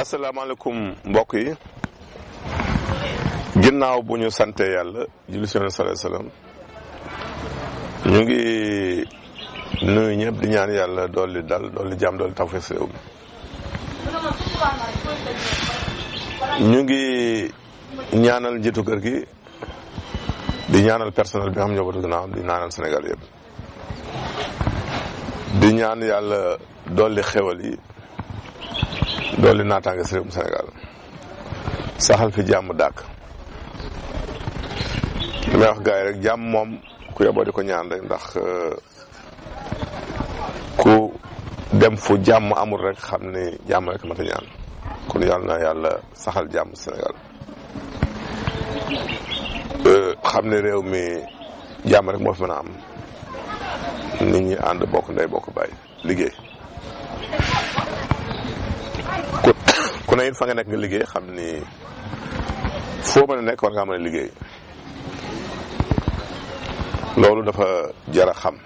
asalaamaaleykum mbokk yi ginnaaw bu ñu sante yàlla julli ci Yonent sallallahu alayhi wasallam ñu ngi nuyu ñëpp di ñaan yàlla dolli dal dolli jàmm dolli tawfeex ci réew mi ñu ngi ñaanal njiitu kër gi di ñaanal personnel bi nga xam ñoo ko ginnaaw di ñaanal Sénégal yëpp di ñaan yàlla dolli xewal yi dolli naataange ci réewum Sénégal saxal fi jàmm dàkk li may wax gars yi rek jàmm moom ku yeboo di ko ñaan rek ndax ku dem fu jàmm amul rek xam ni jàmm rek mat a ñaan kon yàlla na yàlla saxal jàmm Sénégal xam ne réew mi jàmm rek moo fi mën a am nit ñi ànd bokk ndey bokk bàyyi liggéey ku ne it fa nga nekk nga liggéey xam ni foo mën a nekk war ngaa mën a liggéey loolu dafa jara xam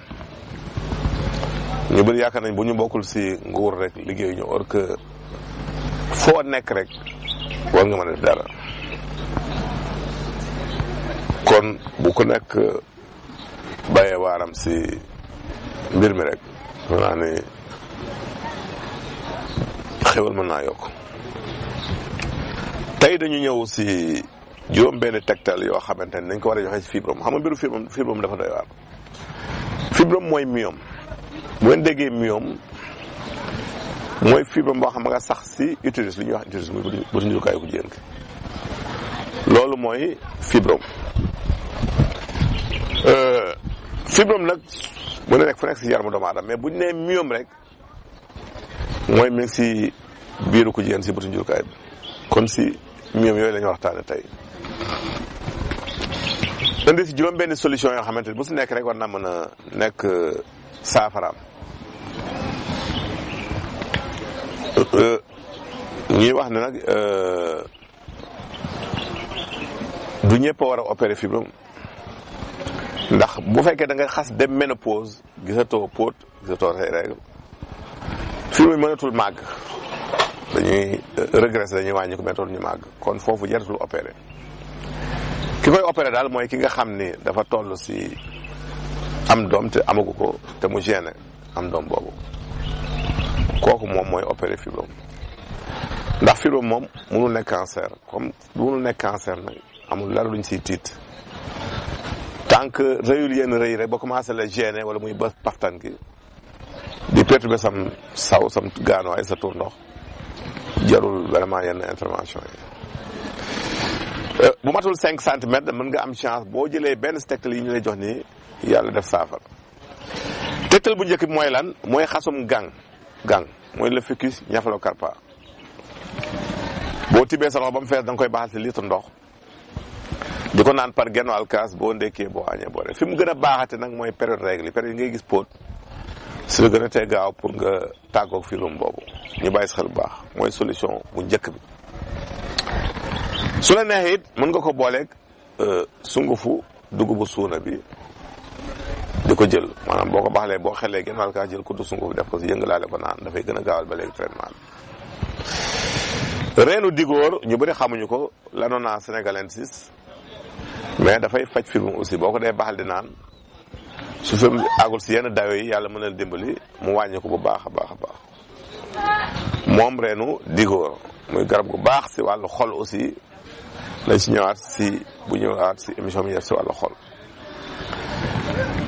ñu bëri yaakaar nañ bu ñu bokkul ci nguur rek liggéey ñu or que foo nekk rek war nga mën a def dara kon bu ko nekk bàyyee waaram ci mbir mi rek xam naa ne xewal mën naa yokk tey dañu ñëw ci juróom benn tegtal yoo xamante ne dañ ko war a joxe ci fibrome xam nga mbiru fibrome dafa doy waar fibrome mooy myome bu ngeen déggee myome mooy fibrome boo xam nga sax ci utérus li ñuy wax utérus muy bëtu njurukaay ku jigéen ki loolu mooy fibrome fibrome nag mën na nekk fu nekk ci yaramu doomu aadama mais bu ñu nee myome rek mooy mi ngi ci biiru ku jigéen ci bëtu njurukaay bi kon ci myome yooyu la ñu waxtaane tey indi ci juróom benn solution yoo xamante ni bu ci nekk rek war naa mën a nekk saafaraam ñuy wax ne nag du ñëpp a war a opérer fibrome ndax bu fekkee da nga xas dem ménopause gisatoo póot gisatoo say règle fibrome mënatul màgg dañuy régresser dañuy wàññi ko méthode ñu màgg kon foofu jaratul opéré ki koy opéré daal mooy ki nga xam ni dafa toll ci am doom te amagu ko te mu gêné am doom boobu kooku moom mooy opéré fibrome ndax fibrome moom mënul nekk cancer comme mënul nekk cancer nag amul dara luñ ciy tiit tant que rëyul yenn rëy rek ba commencé la gêné wala muy ba paftan gi di perturber sam gaanuwaay sa tur ndox jarul vraiment yenn intervention yi bu matul 5 centimètres mën nga am chance boo jëlee benn si tegtal yi ñu lay jox nii yàlla def saafara tegtal bu njëkk bi mooy lan mooy xasum gang mooy le ficus ñafalocarpa boo tibbee sa loxo ba mu fees da nga koy baaxal ci litre ndox di ko naan par genn wàll kaas boo ndekkee boo añee boo rek fi mu gën a baaxate nag mooy période règle yi période yi ngay gis póot si la gën a tee gaaw pour nga tàggoog fibrome boobu ñu bàyyi si xel bu baax mooy solution bu njëkk bi su la neexee it mën nga ko booleeg sungufu dugubu suuna bi di ko jël maanaam boo ko baaxlee boo xelee genn wàll kaas jël kuddu sunguf def ko si yëngalaale ko naan dafay gën a gaawal ba léegi traitement bi reenu digóor ñu bëri xamuñu ko l'Annona sénégalensis mais dafay faj fibrome aussi boo ko dee baaxal di naan su fi àggul si yenn dayo yi yàlla mën na dimbali mu wàññi ko bu baax a baax a baax moom reenu digóor muy garab gu baax si wàllu xol aussi lañ si ñëwaat bu ñëwaat si émission bi si wàllu xol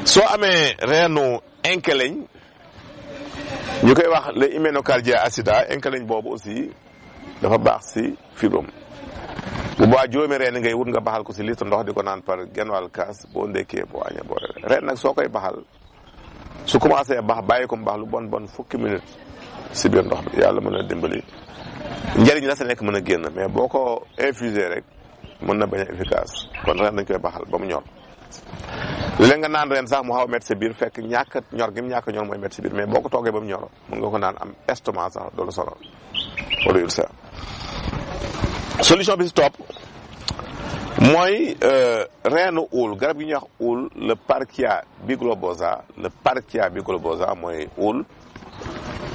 soo amee reenu inkeleñ ñu koy wax le Hyménocardia acida inkeleñ boobu aussi dafa baax si fibrome bu boobaa juróomi reen ngay wut nga baxal ko ci litre ndox di ko naan par genn wàll kaas boo ndekkee boo añee boo reere reen nag soo koy baxal su commencé bax bàyyi ko mu bax lu bon fukki minutes ci biir ndox bi yàlla mën na dimbali njëriñ la sa nekk mën a génn mais boo ko infusé rek mën na bañ a efficace kon reen dañ koy baxal ba mu ñor léeg nga naan reen sax mu xaw a métti sa biir fekk ñàkk ñor gi mu ñàkk ñor mooy métti sa biir mais boo ko toogee ba mu ñor mën nga ko naan am estomac sax doolu sonal wala ulcère solution bi si topp mooy reenu uul garab gi ñuy wax uul le Parkia biglobosa mooy uul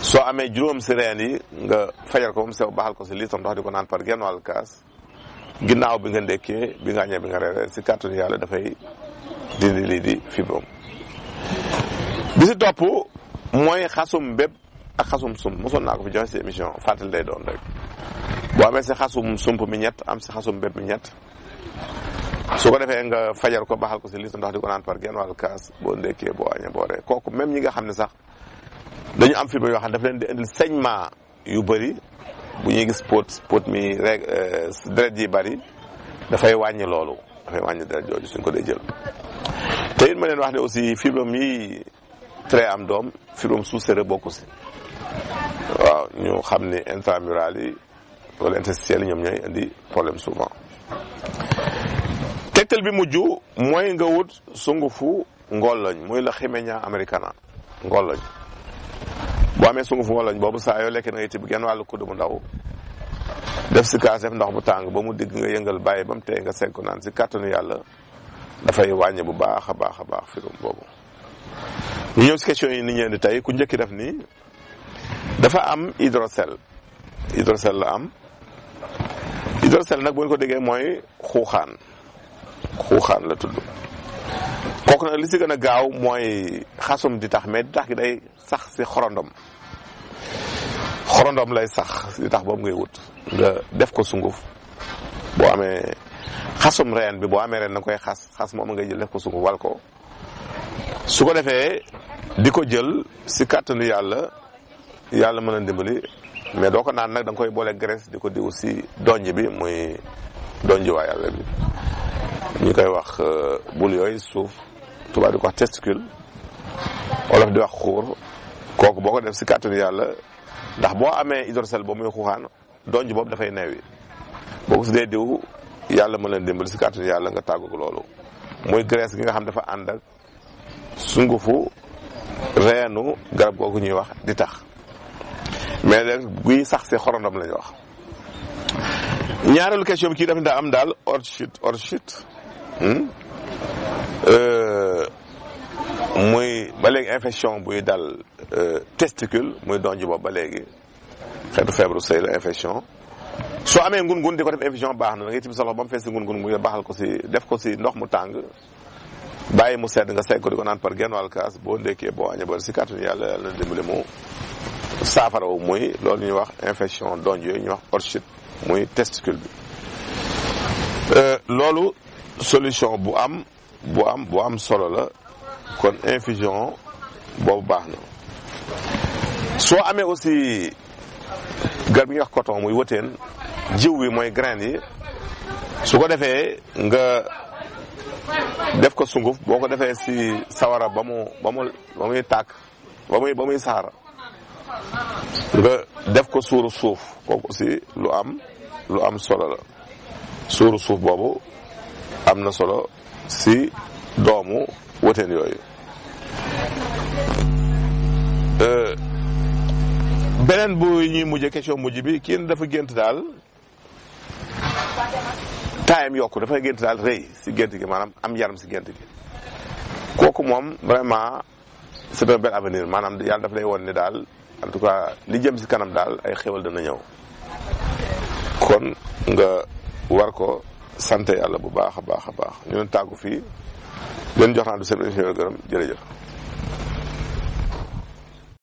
soo amee juróom si reen yi nga fajal ko ba mu sew baxal ko si litre ndox di ko naan par genn wàll kaas ginnaaw bi nga ndekkee bi nga añee bi nga reeree si kàttanu yàlla dafay dindi lii di fibrome. bi si topp mooy xasum bépp ak xasum sump mosoon naa ko fi joxe si émission fàttali lay doon rek boo amee si xasum sump mi ñett am si xasum bépp mi ñett su ko defee nga fajal ko baxal ko si litre ndox di ko naan par genn wàll kaas boo ndekkee boo añee boo reeree kooku même ñi nga xam ne sax dañu am fibrome yoo xam ne daf leen di indil saignement yu bëri bu ñuy gis pot mi rek deret yi bëri dafay wàññi loolu dafay wàññi deret jooju suñ ko dee jël. te it ma leen wax ne aussi fibrome yi très am doom fibrome sous-séreux bokku si waaw ñu xam ni intramural yi wala interstitiel yi ñoom ñooy indi problème souvent. tegtal bi mujj mooy nga wut sungufu ngolloñ muy la Ximenia americana ngolloñ. boo amee sungufu ngolloñ boobu saa yoo lekkee na ngay tibb genn wàllu kudd bu ndaw def si kaas def ndox bu tàng ba mu digg nga yëngal bàyyi ba mu tey nga segg ko naan si kàttanu yàlla dafay wàññi bu baax a baax a baax fibrome boobu. ñu ñëw si question yi ni ñu indi tey ku njëkki def nii dafa am hydrocèle la am hydrocèle nag bu ñu ko déggee mooy xuuxaan la tudd. kooku nag li si gën a gaaw mooy xasum di tax mais di tax gi day sax si xorondom lay sax di tax boobu ngay wut nga def ko sunguf boo amee xasum reen bi boo amee reen na koy xas moom ngay jël def ko sunguf wal ko su ko defee di ko jël si kàttanu yàlla mën a dimbali mais doo ko naan nag da nga koy boole graisse di ko diw si donj bi muy donj waa yàlla bi ñu koy wax bul yooyu suuf tubaab di ko wax testicule wolof di wax xuur kooku boo ko def si kàttanu yàlla ndax boo amee hydrocèle boobu muy xuuxaan donj boobu dafay neewi boo ko si dee diw yàlla mën leen dimbali si kàttanu yàlla nga tàggu loolu muy graisse gi nga xam dafa ànd ak sungufu reenu garab googu ñuy wax di tax mais léegi guy sax si xorondom la ñu wax. ñaareelu question bi kii dafa am daal orchite muy ba léegi infection buy dal testicule muy donj boobu ba léegi xeetu feebaru sëy la infection soo amee ngun-ngun di ko def infection baax na da ngay tibb sa loxo ba mu fees si ngun-ngun mu baaxal ko si def ko si ndox mu tàng bàyyi mu sedd nga segg ko di ko naan par genn wàll kaas boo ndekkee boo añee ba si kàttanu yàlla na dimbali mu saafara wu muy loolu ñuy wax infection donj yooyu ñuy wax orchite muy testicule bi. loolu solution bu am solo la kon infusion boobu baax na soo amee aussi garab bi ñuy wax coton muy wëteen jiw wi mooy graine yi su ko defee nga def ko sunguf boo ko defee si sawara ba muy tàkk ba muy saara nga def ko suuru suuf kooku aussi lu am solo la suuru suuf boobu am na solo si doomu wëteen yooyu. beneen bu ñuy mujjee question mujj bi kii dafa gént daal taayam yokku dafay gént daal rëy si gént gi maanaam am yaram si gént gi kooku moom vraiment c'est un bel avenir maanaam yàlla daf lay woon ni daal en tout cas li jëm si kanam daal ay xéwal dana ñëw kon nga war ko sant yàlla bu baax a baax a baax ñu leen tàggu fii leen jox naa du seen émission gërëm jërëjëf.